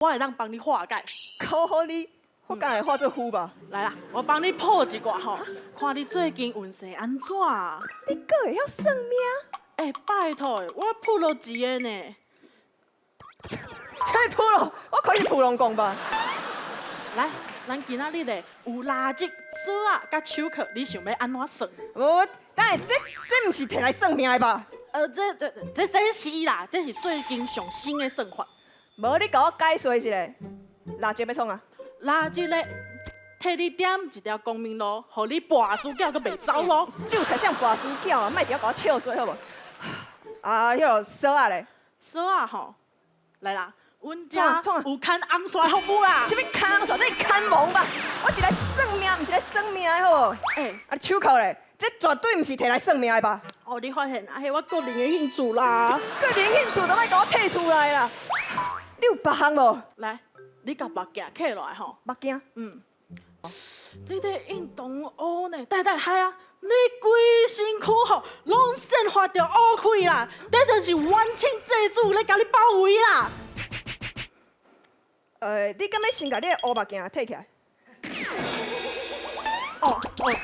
我會當幫你化解。靠好你，我敢會化做灰吧？來啦，我幫你卜一卦吼，看你最近運勢按怎？你閣會曉算命？欸，拜託，我卜落一个呢。啥物卜咯？我看是卜龍公吧。來，咱今仔日咧有蠟燭、鎖仔佮手銬，你想欲按怎算？無，等下，這毋是提來算命的吧？這是啦，這是最近上新的算法。無，你共我解說一下。蠟燭欲創啥？蠟燭咧，替你點一條光明路，予你跋輸囝閣袂走路。韭菜像跋輸囝啊，莫佇遐共我笑衰好無？啊，彼个鎖仔咧？鎖仔吼，來啦，阮遮有牽紅線服務啦。啥物牽紅線？這是牽亡吧？我是來算命，毋是來耍命的好無？欸，啊，手銬咧，這絕對毋是提來算命的吧？哦，你發現啊，彼我個人的興趣啦。個人興趣都莫共我提出來啦。你有別項無？來，你共目鏡揢落來吼。目鏡？嗯。你咧運動烏呢？對對，係啊！你規身軀吼，攏散發著烏氣啦，這就是晚清濟主咧共你包圍啦。你敢欲先共你的烏目鏡提起來？哦哦，